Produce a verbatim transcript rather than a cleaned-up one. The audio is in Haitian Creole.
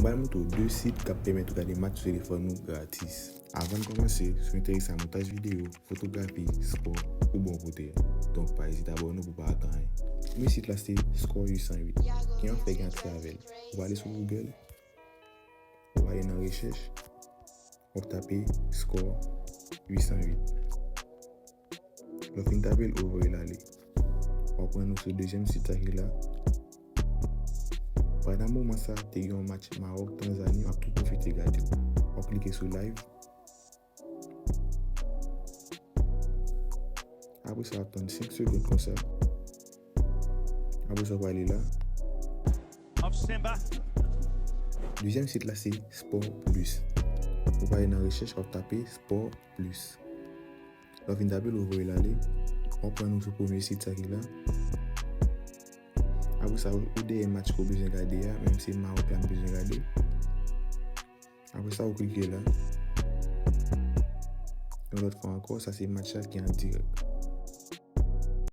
Pral montre w de sit k ap pèmèt ou gade match sou telefòn ou gratis. Avan n kòmanse, si w enterese a montaj videyo, fotografi, spò, ou bon kote a. Donk, pa ezite abòne w pou w pa rate anyen. Premye sit la se Score uit san uit. Ki an fè gen akse avè l. Ou ale sou Google, ou ale nan rechèch, w ap tape Score uit san uit. Lè w fin tape l, ou voye l ale. W ap pran nou sou dezyèm sit sa ki la. Pandan moman sa, te gen yon match Maroc-Tanzanie, m ap tou pwofite gade. W ap klike sou live. Apre sa, w ap tann senk segonn konsa. Apre sa, w prale la. Dezyèm sit la se Sport Plus. Ou prale nan rechèch, w ap tape Sport Plus. Lè w fin tape l, ou voye l ale. W ap pran nou sou premye sit sa ki la. Apre sa, ou dèyè match ke w bezwen gade a, menm se Maroc la m bezwen gade. Apre sa, ou klike la. Yon lòt fwa ankò, sa se match la ki an dirèk.